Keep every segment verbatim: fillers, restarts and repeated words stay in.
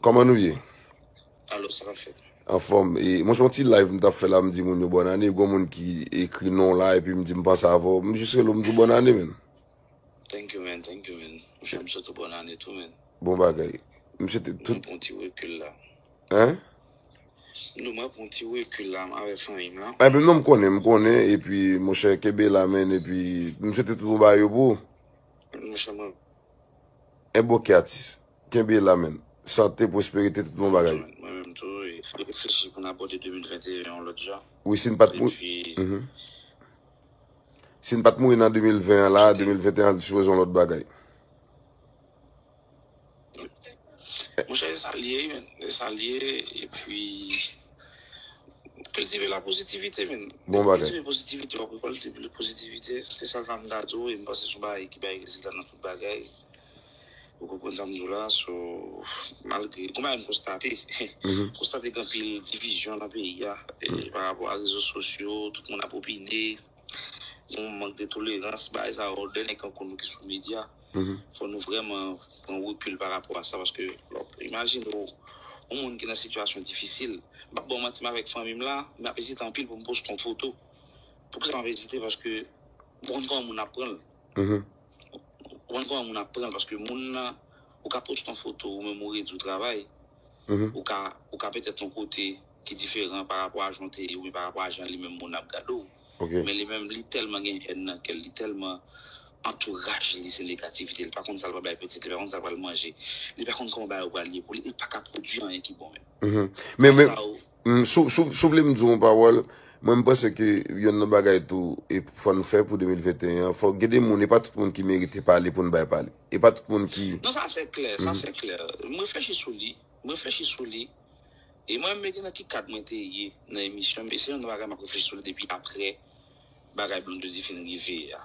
Kòman nou ye? Alo, sa k ap fèt? Anfòm. E, mwen, se yon ti live m t ap fè la, m di moun yo bòn ane. Gon moun ki ekri non la, epi m di m panse avè w. M jis rele w, m di w bòn ane, men. Thank you, man. Thank you, man. Monchè, m swete w bòn ane tou, man. Bon bagay. M swete tout. Mwen pran ti rekil la. Hein? Non, mwen pran ti rekil la avè fanmi m la. Epi non, m konnen, m konnen, epi monchè, kenbe la, men, epi m swete tout bon bagay yo pou ou. Monchè, mwen. Enbòke atis. Kenbe la, men. Sante, pwosperite, tout bon bagay. Mwen menm tou, e, reflechi pou n abòde de mil venteyen yon lòt jan. Wi, si n pa t mou-, epi, mhm. Si n pa t mouri nan de mil ven an la, de mil venteyen an, li sipoze yon lòt bagay. Monchè, e sa l ye, men. E sa l ye, epi kiltive la pozitivite, men. Bon bagay. Kiltive pozitivite, w ap rekòlte pozitivite. Se sa m ta di w, e m panse se yon bagay ki bay rezilta nan tout bagay. Ou konprann sa m di w la, so, malgre, kòman m konstate, mhm, konstate gen anpil divizyon nan peyi a, e, mhm, pa rapò a rezo sosyo, tout moun ap opine, yon mank de tolerans, bagay sa yo, dènye kan konn nou ki sou medya, mhm, fò nou vrèman pran rekil pa rapò a sa, paske, lò, imajine w, yon moun ki nan sitiyasyon difisil, m p ap ba w manti, m avèk fanmi m la, m ap ezite anpil pou m poste yon foto. Poukisa m ap ezite? Paske, m konn kòman moun ap pran l. Mhm. Ou konn kòman moun ap pran l, paske moun nan, ou ka poste yon foto, ou menm ou redi w travay, mhm, ou ka, ou ka petèt yon kote ki diferan pa rapò a jan w te ye, oubyen pa rapò a jan li menm moun ap gade w. Ok. Men li menm, li tèlman gen hèn nan kè l, li tèlman antouraj li se negativite, li pa konn sa l pral bay pitit, li pa konn sa l pral manje, li pa konn kòman bagay yo pral ye pou li, li pa ka pwodui anyen ki bon menm. Mhm. Men, men, sa ou, Mm, si w, si w, si w vle m di w yon pawòl, mwen m panse ke yonn nan bagay tou, e fò n fè pou de mil venteyen an, fò gen de moun, e pa tout moun ki merite pale pou n bay pale. E pa tout moun ki... Non, sa se klè, sa se klè. M reflechi sou li, m reflechi sou li. E mwen menm, men gen nan ki kad mwen te ye nan emisyon, men se yon bagay m ap reflechi sou li depi apre bagay Blondedy fin rive a.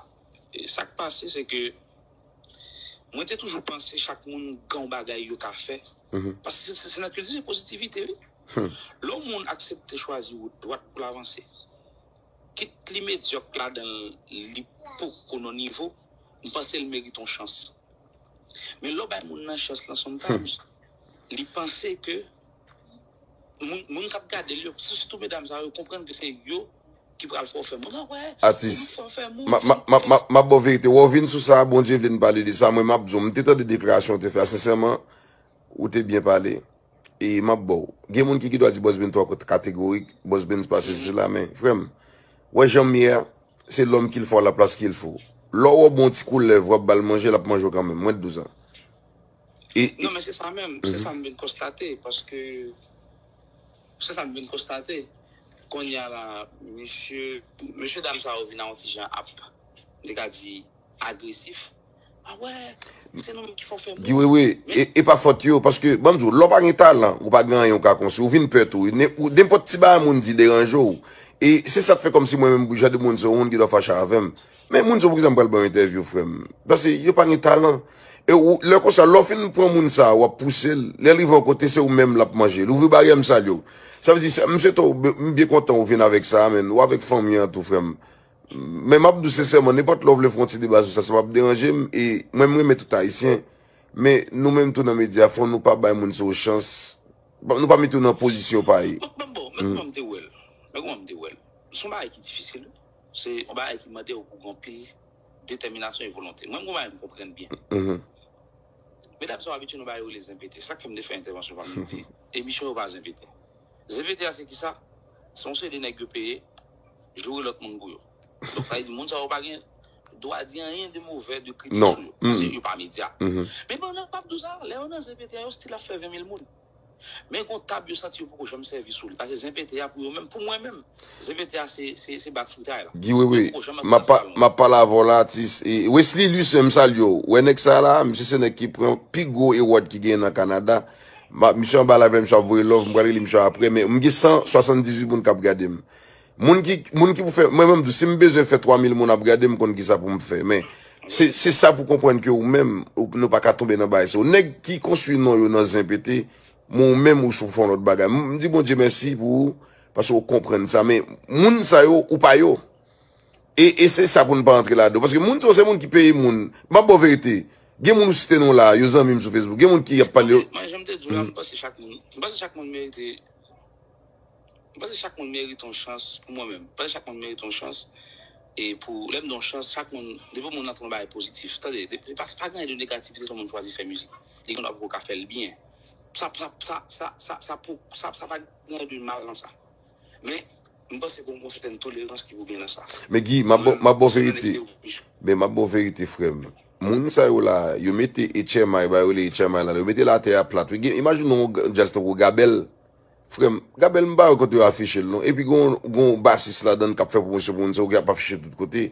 E sa k pase, se ke mwen te toujou panse chak moun gen yon bagay yo ka fè. Mhm. Paske se, se, se nan kiltive pozitivite, wi. Hmm. Lè yon moun aksepte chwazi wout dwat pou l avanse, kit li medyòk ladan l, li poko nan nivo, m panse l merite yon chans. Men lè w bay moun nan chans lan, sometimes, li panse ke moun, moun k ap gade l yo, sitou medam sa yo, konprann ke se yo ki pral fè w fè moun. Ah wè, atis, fè w fè moun, m ap ba w verite. Wè w vin sou sa, Bondye vle n pale de sa. Mwen, m ap di w, m te tande deklarasyon w te fè a, sensèman, ou te byen pale. E m ap ba w. Gen moun ki, ki dwa di Bòs Ben twò kategorik, Bòs Ben se pa sesi, se la, men, frè m, wè jan m ye a, c'est l'homme qu'il faut à la place qu'il faut. Lè w wè w bon ti koulèv, w ap ba l manje, l ap manje w kanmenm. Mwen, douz an. E, e... Non, men se sa menm, se sa m vin konstate, paske se sa m vin konstate. Kounye a la, mesye, mesye dam sa yo vin a yon ti jan ap, m te ka di, agresif. Ah wè, se nou menm ki fè w fè moun. Guy Wewe, e, e pa fòt yo, paske, ban m di w, lè w pa gen talan, ou pa gen anyen ou ka konstwi, ou vin pè tou. Ne-, ou, nenpòt ti bagay moun di deranje w. E se sa k fè kòmsi mwen menm, jan de moun sa yo, yon moun ki dwa fache avè m. Men moun sa yo, poukisa m pral ba yo entèvyou, frè m? Paske yo pa gen talan. E ou, lè konsa, lè w fin pran moun sa a, w ap pouse l, lè l rive yon kote, se ou menm l ap manje. L ouvri baryè, m salye w. Sa vle di, sa, m swete w, m byen kontan ou vin avèk sa a, men ou avèk fanmi an tou, frè m. Men m ap di w sensèman, nenpòt lè w vle fè yon ti deba sou sa, sa p ap deranje m, e mwen, m renmen tout Ayisyen, men nou menm tou nan medya, fò nou pa bay moun sa yo chans, nou pa mete yo nan pozisyon yo pa ye. Bon, bon, bon, men kòman m te wè l? Men kòman m te wè l? Se yon bagay ki difisil, wi. Se yon bagay ki mande w pou w gen anpil detèminasyon e volonte. Mwen, m gon bagay m konprann byen. Mhm. Medam sa yo abitye nan bagay yo rele zenpete. Sa k fè m te fè entèvansyon pa m, m di, emisyon yo pa zenpete. Zenpete a se kisa? Se yon seri de nèg yo peye, joure lòt moun pou yo. Donk, sa vle di, moun sa yo pa gen dwa di anyen de movè, de kritik sou yo. Paske yo pa medya. Mhm. Men pandan m ap di w sa, lè yo nan zenpete a, yo still ap fè ven mil moun. Men gon tab yo santi yo poko janm sèvi sou li. Paske zenpete a pou yo menm, pou mwen menm, zenpete a se, se, se bak fritay la. Guy Wewe, m ap pa-, m ap pale avè w la, atis. E Wesley Lucien, m salye w. Wè nèg sa la, misye se nèg ki pran pi gwo award ki genyen nan Kanada. M ap, misye anba live la, misye ap voye love, m pral rele misye apre, men m gen san swasanndizuit moun k ap gade m. Moun ki, moun ki pou fè, mwen menm, si m bezwen fè twa mil moun ap gade m, konn kisa pou m fè. Men, se, se sa pou konprann ke ou menm, ou, nou pa ka tonbe nan bagay sa yo. Nèg ki konstwi non yo nan zenpete, men ou menm ou sou fè yon lòt bagay. M, m di Bondye mèsi pou ou, paske ou konprann sa. Men, moun sa yo, ou pa yo. E, e se sa pou n pa antre ladan. Paske moun sa yo, se moun ki peye moun. M ap ba w verite. Gen moun ou site non la, yo zanmi m sou Facebook. Gen moun ki ap pale. Mwen, jan m te di w la, m panse chak moun, m panse chak moun merite, m panse chak moun merite yon chans pou mwen menm. M panse chak moun merite yon chans. E pou, lè m di yon chans, chak moun, depi moun nan yon bagay pozitif, tande, depi, pa, pa gen anyen de negativite lè moun chwazi fè mizik. Li gen dwa poko ka fè l byen. Sa, sa, sa, sa, sa, sa, pou, sa, sa pa gen anyen de mal nan sa. Men, m panse gen yon sètèn tolerans ki pou gen nan sa. Men Guy, m ap ba w, m ap ba w verite. Men m ap ba w verite, frè m. Moun sa yo la, yo mete H M I, ba yo rele H M I la, yo mete latè a plat. Wi, gen, imajine yon djaz tankou Gabèl. Frè m, Gabèl m pa wè kote yo afiche l non. Epi gon, gon basis ladan l k ap fè pwomosyon pou moun sa yo ki ap afiche tout kote.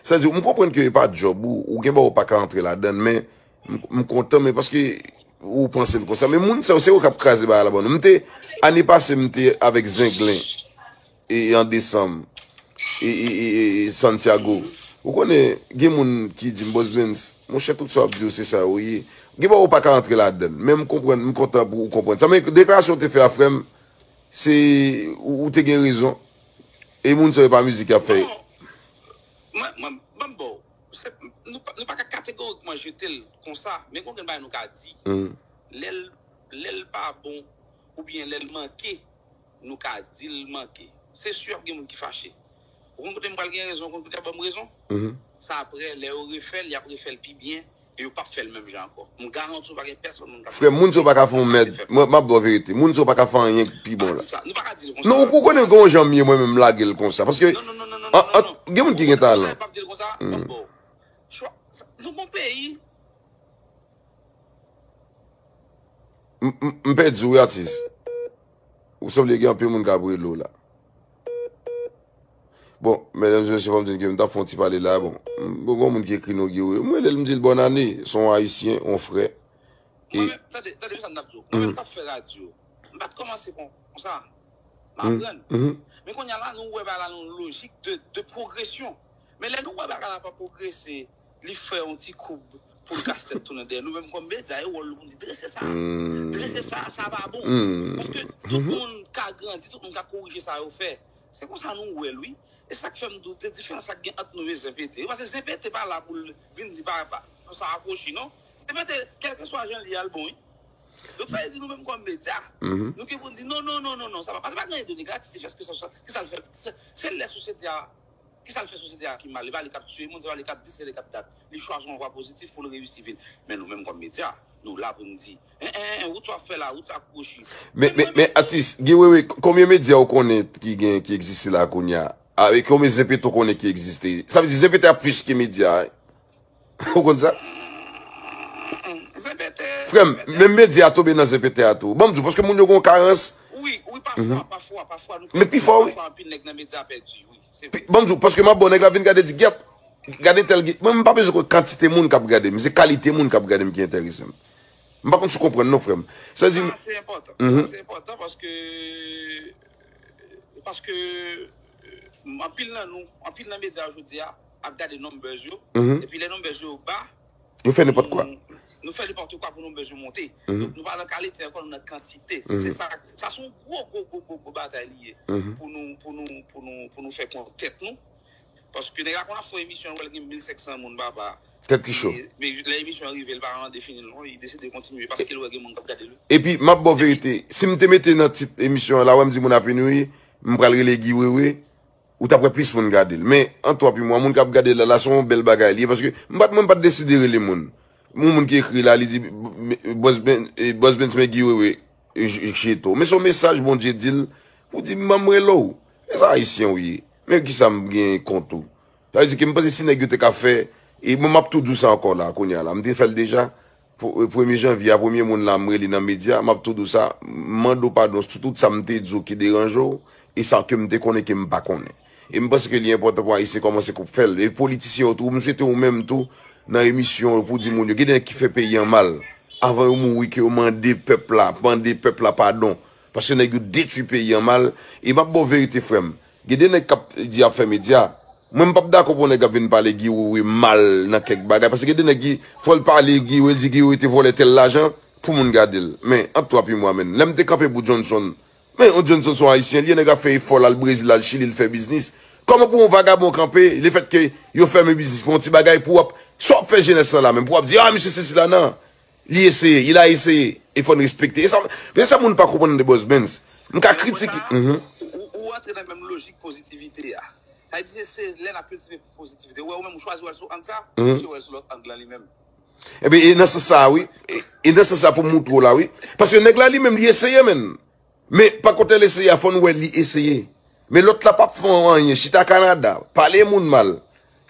Sa di, m konprann ke e pa djòb ou, ou gen bagay ou pa ka antre ladan l, men m, m kontan, men paske ou panse l konsa. Men moun sa yo, se yo k ap kraze bagay la ban nou. M te, ane pase, m te avèk Zenglen e, e an desanm, e, e, e, e, e Santiago. Ou konnen, gen moun ki di m, Boss Benz, monchè, tout sa w ap di yo, se sa yo ye. Gen bagay ou pa ka antre ladan l. Men m konprann, m kontan pou ou konprann sa. Men deklarasyon w te fè a, frè m, se, ou, ou te gen rezon. E moun sa yo pa mizik y ap fè. Mwen, mwen, ban m ba w. Se, nou, pa- nou pa ka kategorikman jete l konsa, men gon grenn bagay nou ka di. Lè l, lè l pa bon, oubyen lè l manke, nou ka di l manke. Se si ap gen moun ki fache. Ou konn kote m pral gen rezon, ou konn kote y ap ban m rezon. Sa apre, lè yo refè l, y ap refè l pi byen, e yo p ap fè l menm jan ankò. M garanti w pa gen pèsonn moun k ap fè sa. Frè m, moun sa yo pa ka fè yon mèd. Mwen, m ap ba w verite. Moun sa yo pa ka fè anyen pi bon la. Nou pa ka di l konsa. Non, ou konnen gen yon jan m ye mwen menm, m lage l konsa. Paske, non, non, non, non, non, non, non, gen moun ki gen talan. M p ap di l konsa, m ap ba w. Chwa, sa- nou gon peyi. M, m, m pèdi w, wi, atis. Ou sanble gen anpil moun k ap rele w la. Bon, medam e mesye, fò m di n ke m t ap fè yon ti pale la. Bon, m, bon, gon moun ki ekri non Guy Wewe. M rele l, m di l bòn ane. Se yon Ayisyen, yon frè. E Mwen menm, tande, tande sa m t ap di w. Mwen menm k ap fè radyo, m pa t kòmanse konsa. M aprann. Men kounye a la, nou wè bagay la nan yon lojik de, de pwogresyon. Men lè nou wè bagay la pa pwogrese, li fè yon ti koub pou l kase tèt tounen dèyè. Nou menm kòm medya, e wòl nou pou n di drese sa. Drese sa, sa pa bon. Paske tout moun ka grandi, tout moun ka korije sa yo fè. Se konsa nou wè l, wi. E sa k fè m di w, te diferans sa k gen ant nou e Zen Pete. Paske Zen Pete pa la pou l vin di pa, pa, pou sa akwochi, non. Zen Pete, kèlkeswa jan l ye a, l bon, wi. Donk, sa vle di nou menm kòm medya, nou gen pou n di non, non, non, non, non, sa pa, paske pa gen anyen de negatif, èske sa, sa, ki sa l fè, se, se lè sosyete a, ki sa l fè sosyete a ki mal, e pa li k ap tiye moun, se pa li k ap di, se li k ap dat. Li chwazi yon vwa pozitif pou l reyisi vi l. Men nou menm kòm medya, nou la pou n di, en, en, en, wout sa w ap fè la, wout sa kwochi. Men, men, men, atis, Guy Wewe, konbyen medya ou konnen ki gen, ki egziste la kounye a? Avèk konbyen Zen Pete ou konnen ki egziste? Sa vle di Zen Pete a plis ke medya, wi. Ou konn sa? Zen Pete, Frè m, menm medya a tonbe nan Zen Pete a tou. Ban m di w, paske moun yo gen yon karans. Wi, wi, pafwa, pafwa, pafwa. Men pi fò, wi. Pafwa, anpil nèg nan medya pèdi, wi. Se vre. Ban m di w, paske m ap bon, nèg la vin gade di, gyèt, gade tèl, mwen, m pa bezwen konn kantite moun k ap gade m, se kalite moun k ap gade m ki enterese m. M pa konn si w konprann non, frè m. Sa di, sa se enpòtan. Sa se enpòtan paske, paske, euh, anpil nan nou, anpil nan medya jodi a ap gade numbers yo. Epi lè numbers yo ba, yo fè nenpòt kwa. Nou, nou fè nenpòt kwa pou numbers yo monte. Donk, nou pa nan kalite ankò, nou nan kantite. Se sa, sa se yon gwo, gwo, gwo, gwo, gwo batay li ye. Pou nou, pou nou, pou nou, pou nou fè kont tèt nou. Paske nèg la konn ap fè yon emisyon, l wè l gen mil senk san moun, papa. Tèt li cho. E, men lè emisyon an rive, l pa mande fini l non, li deside kontinye paske l wè gen moun k ap gade l. Epi, m ap ba w verite, si m te mete nan tit emisyon an la, wè m di moun ap ri, m pral rele Guy Wewe, ou t ap wè plis moun gade l. Men, ant twa pi mwa, moun k ap gade l la, la se yon bèl bagay li ye, paske m pa t, mwen m pa t deside rele moun. Yon moun ki ekri la, li di, Bòs Ben, eh, Bòs Ben, men Guy Wewe, eh, j-, jeto. Men se yon mesaj Bondye di l, pou di, m ban m rele w. E sa Ayisyen w ye. Men kisa m gen kont ou? Sa vle di ke m panse si nèg yo te ka fè, e mwen m ap tou di w sa ankò la, kounye a la. M te fè l deja. Pou, premye janvye a, premye moun la m rele nan medya, m ap tou di w sa, m mande w padon sou tout sa m te di w ki deranje w, e sa ke m te konnen ke m pa konnen. E m panse ke li enpòtan pou Ayisyen kòmanse koup fè l. E politisyen yo tou, m swete ou menm tou, nan emisyon yo pou di moun yo, gen de nèg ki fè peyi an mal. Avan yo mouri, ke yo mande pèp la, mande pèp la padon. Paske nèg yo detwi peyi an mal. E m ap ba w verite, frè m. Gen de nèg k ap di y ap fè medya. Mwen, m p ap dakò pou yon nèg ap vin pale Guy Wewe mal nan kèk bagay. Paske gen de nèg ki, fò l pale Guy Wewe, l di Guy Wewe te vòlè tèl lajan pou moun gade l. Men, ant twa pi mwa, menn. Lè m te kanpe pou Johnson, men, yon Johnson se yon Ayisyen, li, nèg ap fè efò, l al Brezil, l al Chili, l fè biznis. Kòman pou yon vagabon kanpe, lefètke yo fèmen biznis pou yon ti bagay, pou w ap Sa w ap fè jenès lan la menm pou w ap di, ah, misye se sila, nan. Li eseye, il a eseye. E fò n respekte. E sa, men sa moun pa konprann de Boss Benz. M ka kritike. Mhm. Ou, ou antre nan menm lojik pozitivite a. Sa vle di se lè n ap kiltive pozitivite. Ou wè ou menm ou chwazi wè l sou ang sa, misye wè l sou lòt ang lan li menm. Ebyen, e nan sans sa, wi. E, e nan sans sa pou m moutre w la, wi. Paske nèg la li menm, li eseye, menm. Men, pa kont lè l eseye a, fò n wè li eseye. Men lòt la p ap fè anyen. Chita Kanada, pale moun mal,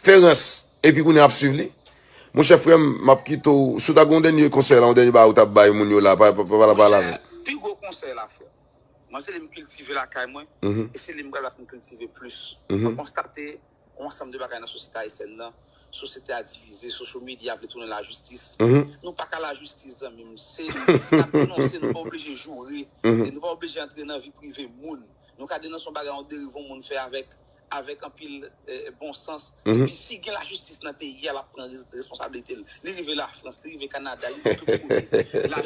fè rans, epi kounye a ap swiv li. Monchè frè m, m ap kite w. Si w ta gen yon dènye konsèy la, yon dènye bagay ou t ap bay moun yo la, pa, pa, pa, pa, pale avè m. Pi gwo konsèy la, frè. Mwen, se li m kiltive lakay mwen, e se li m pral ap kiltive plis. Mwen konstate yon ansanm de bagay nan sosyete ayisyèn nan. Sosyete a divize, social media vle tounen lajistis. Nou pa ka lajistis, zanmi m. Se, si n ap denonse, nou pa oblije joure. E nou pa oblije antre nan vi prive moun. Nou ka denonse yon bagay, yon deriv yon moun fè avèk, avèk anpil eh, bon sans. Epi si gen lajistis nan peyi a, l ap pran res- responsablite l. Li rive Lafrans, li rive Kanada, li rive tout kote. La,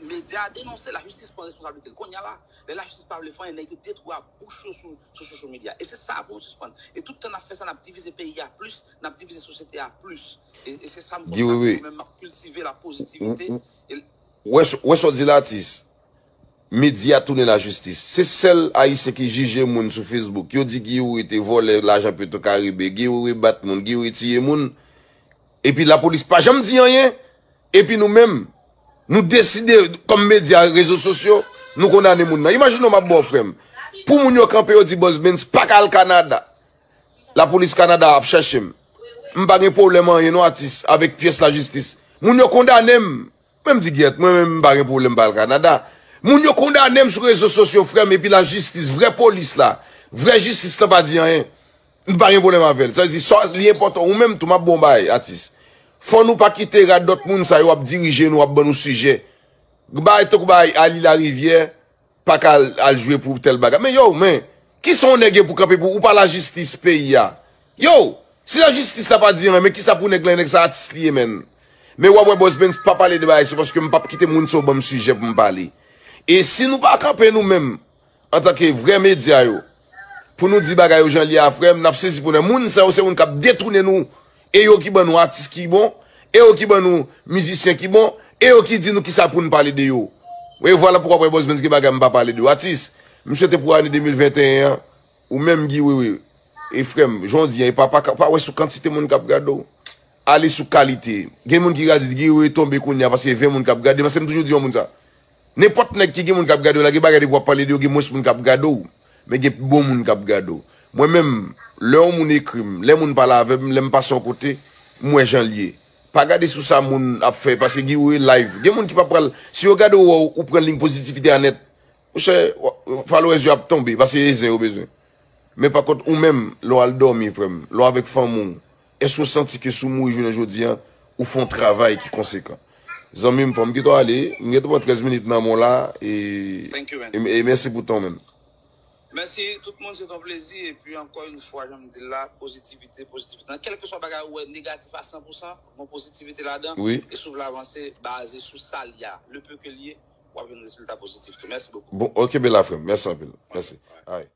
medya a denonse, lajistis pran responsablite l. Kounye a la, lè lajistis pa vle fè anyen, nèg yo detwa bouch yo sou, sou social media. E se sa pou nou sispann. E tout tan n ap fè sa, n ap divize peyi a plis, n ap divize sosyete a plis. E, e se sa m Guy, wi, wi. Mwen menm m ap kiltive la pozitivite. Ou, ou, ou wè sa, ou wè sa w di la, atis? Medya tounen lajistis. Se sèl Ayisyen ki jije moun sou Facebook. Yo di Guy Youri te vòlè lajan Petro Caribe, Guy Youri bat moun, Guy Youri tiye moun. Epi lapolis pa janm di anyen. Epi nou menm, nou deside, kòm medya, rezo sosyo, nou kondane moun nan. Imajine w, m ap ba w, frè m. Pou moun yo kanpe, yo di Boss Benz pa ka al Kanada. Lapolis Kanada ap chèche m. M pa gen pwoblèm anyen non, atis, avèk pyès lajistis. Moun yo kondane m. Mwen m di gyèt, mwen menm m pa gen pwoblèm pa al Kanada. Moun yo kondane m sou rezo sosyo, frè m, epi lajistis, vrè polis la, vrè jistis lan pa di anyen. M pa gen pwoblèm avè l. Sa vle di, sa, li enpòtan. Ou menm tou, m ap ba w yon bagay, atis. Fò nou pa kite radòt moun sa yo ap dirije nou, ap ban nou sijè. Bagay tankou bagay Ali Larivière, pa ka al, al jwe pou tèl bagay. Men yo, men, kisa yon nèg ye pou kanpe pou ou pa lajistis peyi a? Yo, si lajistis la pa di anyen, men kisa pou nèg la, nèg sa atis li ye, menn. Men w ap wè Boss Benz pa pale de bagay sa, paske m p ap kite moun sa yo ban m sijè pou m pale. E si nou pa kanpe nou menm, antanke vrè medya yo, pou nou di bagay yo jan l ye a, frè m, n ap sezi pou nou. Moun sa yo se moun k ap detounen nou. E yo ki ban nou atis ki bon, e yo ki ban nou mizisyen ki bon, e yo ki di nou kisa pou n pale de yo. E vwala poukwa w ap wè Boss Benz gen bagay m pa pale de yo. Atis, m swete pou ane de mil venteyen an, ou menm Guy Wewe, e frè m, jan w di an, e pa, pa, pa wè sou kantite moun k ap gade w. Ale sou kalite. Gen moun ki ka di Guy Wewe tonbe kounye a paske ven moun k ap gade, paske m toujou di yon moun sa. Nenpòt nèg ki gen moun k ap gade w la, gen bagay depi w ap pale de yo, gen mwens moun k ap gade w. Men gen bon moun k ap gade w. Mwen menm, lè yon moun ekri m, lè moun pale avè m, lè m pase yon kote, m wè jan l ye. Pa gade sou sa moun ap fè, paske Guy Wewe live. Gen moun ki pa pral, si yo gade w, wè w, ou pran liy pozitivite a nèt, monchè, followers yo ap tonbe, paske e zen yo bezwen. Men pa kont ou menm, lè w al dòmi, frè m, lè w avèk fanmi w, èske w santi ke si w mouri jounen jodi a, ou fè yon travay ki konsekan? Zanmi m, fò m kite w ale, m gentan pran trèz minit nan men w la, e, Thank you, man. E, e mèsi pou tan w, menn. Mèsi, tout moun, se ton plezi. Epi, ankò yon fwa, jan m di l la, pozitivite, pozitivite. Nan kèlkeswa bagay ou wè negatif a san pou san, gon pozitivite ladan. Wi. E si w vle avanse, baze sou sa l ye a. Le peu que l ye, w ap jwenn rezilta pozitif tou. Mèsi bokou. Bon, ok, bela frè m. Mèsi anpil. Mèsi. Alright.